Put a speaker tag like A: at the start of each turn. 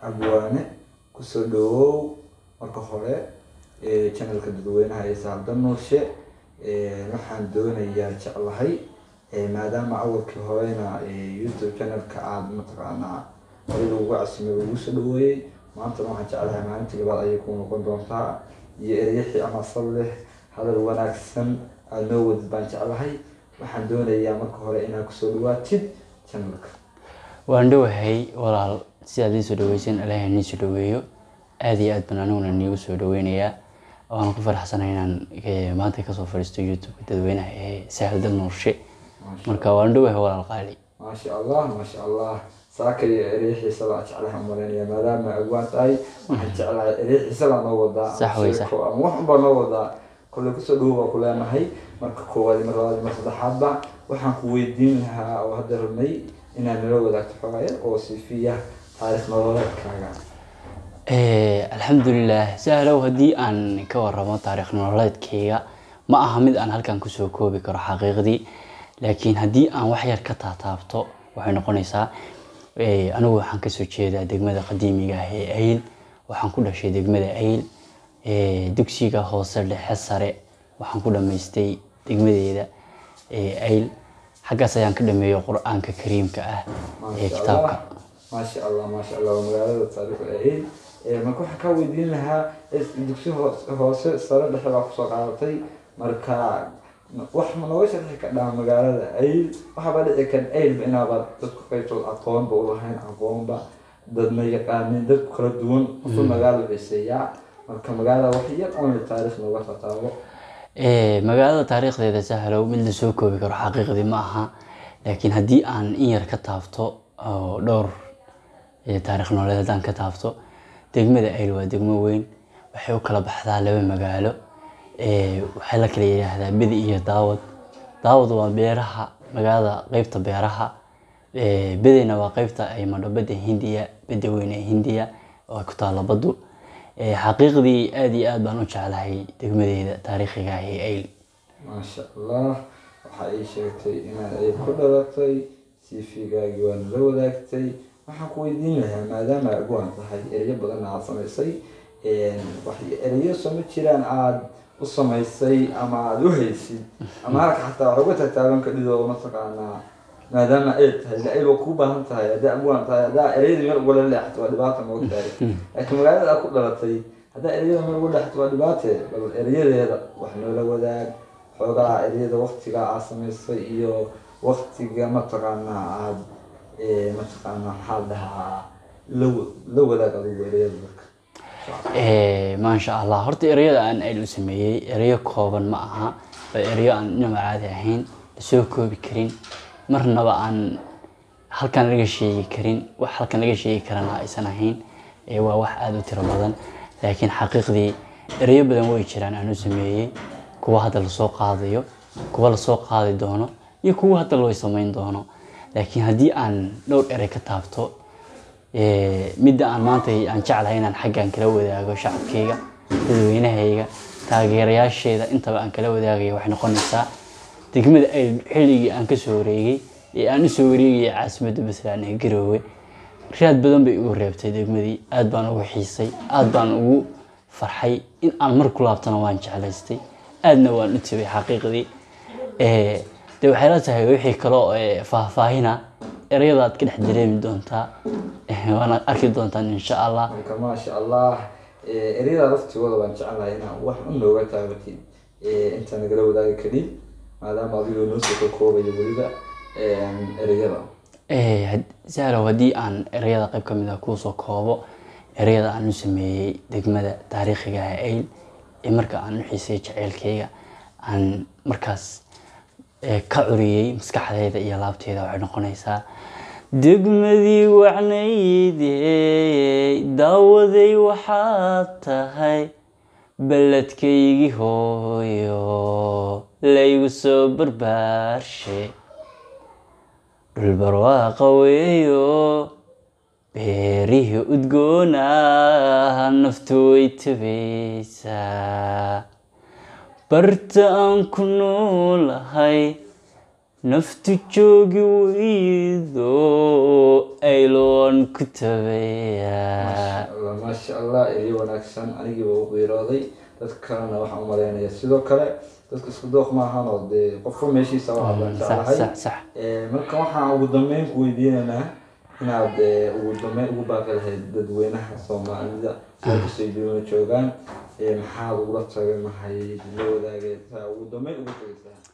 A: Abwaane, kusoo dhawow marka hore channelka dadweynaha ee Sahal Dalnuurshe. Waxaan doonayaa, jeclahay, maadaama awalkii horena YouTube channelka aada mataqaanaa hore lagugu casimay, lagu soo dhaweeyey, maantana waxaan jeclahay maalintii labaad ayay ku noqon doontaa iyo ereyixii ama sal leh hadal wanaagsan aada noo wadid baan jeclahay. Waxaan doonayaa marka hore inaad kusoo dhawaatid channelka.
B: Waan dhowahay walaal, sidaad ii soo dhaweyseen Ilaahay nii soo dhaweeyo. Aad iyo aad baan aniguna niigu soo dhaweynayaa, waana ku faraxsanahay inaan maanta kasoo fadhiisto YouTube-ka dadweynaha ee Sahal Dalnuurshe. Marka waan dhowahay walaal qaali.
A: Maasha Allah, maasha Allah. Saaka iyo ereyxiisa baan jeclahay umaleynaya, maadaama abwaan tahay waxaan jeclahay ereyxiisa baa noo wadaa.
B: Sax wey, sax.
A: Sheeko ama wax unbaa noo wadaa. Kolley kusoo dhawow baa ku leenahay marka koowaad, mar labaad, mar saddexaadba. Waxaan ku weydiin lahaa oo hadda rabnay inaad nala wadaagto xoogaa yar oo siifiya taariikh nololeedkaaga.
B: Alxamdulilah Sahlow, haddii aan ka waramo taariikh nololeedkayga, ma aha mid aan halkan kusoo koobi karo xaqiiqdii, laakiin haddii aan wax yar ka taataabto waxay noqonaysaa, anigu waxaan kasoo jeedaa degmada qadiimiga ah ee Ayl. Waxaan ku dhashay degmada Ayl. Dugsiga hoose, dhexe, sare waxaan ku dhamaystay degmadeeda Ayl. Xaggaas ayaan ka dhameeyey Qur-aanka Kariimka ah ee
A: Maasha
B: kitaabka.
A: Allah, maasha Allah, maasha Allah. Waa magaalada taariikhda Ayl. Marka waxaan kaa weydiin lahaa, dugsi hoose, sare, dhexe baa kusoo qaadatay, marka wax ma nooga sharxi kardhaa magaalada Ayl? Waxaaba dhici kan Aylba inaaba dadku qaybtood aqoonba u lahayn, aqoonba dadna yaqaanin, dadku kala duwan, qofba magaalo xiiseeyaa. Marka magaalada wax yar only taariikh nooga tataabo.
B: Magaalada taariikhdeeda, Sahlow, mid lasoo koobi karo xaqiiqdii ma aha, laakiin haddii aan in yar ka taabto oo dhowr taariikh nololeed haddaan ka taabto, degmada Ayl waa degmo weyn. Waxay u kala baxdaa laba magaalo. Waxaa la kala yidhaahdaa Bedi iyo Daawad. Daawad waa beeraha magaalada, qeybta beeraha. Bedina waa qeybta ay madho badda Hindiya, badda weyn ee Hindiya oo ay ku taalo baddu. Xaqiiqdii aad iyo aad baan u jeclahay degmadeeda taariikhiga ah ee Ayl.
A: Maasha Allah. Waxaa ii sheegtay inaad Ayl ku dhalatay, CV-gaagii waa nala wadaagtay. Waxaan ku weydiin lahaa, maadaama abwaan tahay, ereyo badanna aada samaysay, wax ereyo soo ma jiraan aada u samaysay ama aada u haysid ama halka xataa wax uga tataaban kadhidoo mataqaanaa, maadaama ay tahay ila Ayl waa kuu baahan tahay, haddaa abwaan tahay, haddaa ereyada meel ugala leexato waa dhibaata, moogtahay? Laakiin magaalada aad ku dhalatay haddaa ereyada meel uga leexato waa dhibaate. Bal ereyadeeda wax noola wadaag xoogaa, ereyada waqtiga aad samaysay iyo waqtiga mataqaanaa aada mataqaanaa, maxaa la dhahaa, la wadaag adigu ereyada dadka.
B: Maasha Allah. Horta ereyada aan Ayl u sameeyey ereyo kooban ma aha, waa ereyo aan inaba caadi ahayn, lasoo koobi karin, marnaba aan halkan laga sheegi karin, wax halkan laga sheegi karana aysan ahayn. Waa wax aada u tiro badan, laakiin xaqiiqdii ereyo badan way jiraan aan u sameeyey, kuwa hadda lasoo qaadayo, kuwa lasoo qaadi doono iyo kuwa hadda loo samayn doono. Laakiin haddii aan dhowr erey ka taabto, midda aan maanta aan jeclahay inaan xaggan kala wadaago shacabkayga, dadweynahayga, taageerayaasheeda intaba aan kala wadaagayo, waxay noqonaysaa degmada Ayl xilligii aan kasoo wareegay ee aan usoo wareegayay caasimadda Puntland ee Garoowe, raad badan bay igu reebtay degmadii. Aad baan ugu xiisay, aad baan ugu farxay in aan mar ku laabtana waan jeclaystay, aadna waan u tabay xaqiiqdii. Dee waxay la tahay wixii kaloo faahfaahina ereyadaad ka dhex dareemi doontaa, waana arki doontaan insha Allah.
A: Marka maasha Allah, ereyada laftigooda waan jeclahay inaan wax u nooga taabatid inta nagala wadaagi karin, maadaama adigoo noo soo koobaya weliba ereyada.
B: Sahlow, haddii aan ereyada qayb ka mid ah kuusoo koobo, ereyada aan u sameeyey degmada taariikhiga ah ee Ayl ee marka aan u xiisay jaceylkayga aan markaas ka curiyey maskaxdayda iyo laabteyda, waxay noqonaysaa: degmadii wacnaydey daawaday, waxaad tahay beledkaygii hooyo laygu soo barbaarshe, dhul barwaaqa weeyo, beerihii udgoona, naftu way tabaysaa, barta aan ku noolahay naftu joogi weydo, ayloon ku tabayaa.
A: Maasha Allah, maasha Allah, ereyo wanaagsan. Anigiiba u qiirooday, dadka kalena waxaan u malaynayaa sidoo kale. Dadka isku dooq maahan oo dee qofka meeshiisa waa baan
B: Sax.
A: jeclahay.
B: Sax sax.
A: Marka waxaan ugu dambeyn ku weydiinaynaa inaad ugu dambeyn ugu baaqi lahayd dadweynaha Soomaalida meel kastay dunida joogaan, maxaad ugula talin lahayd, la wadaagaysaa, ugu dambeyn ugu tagaysaa?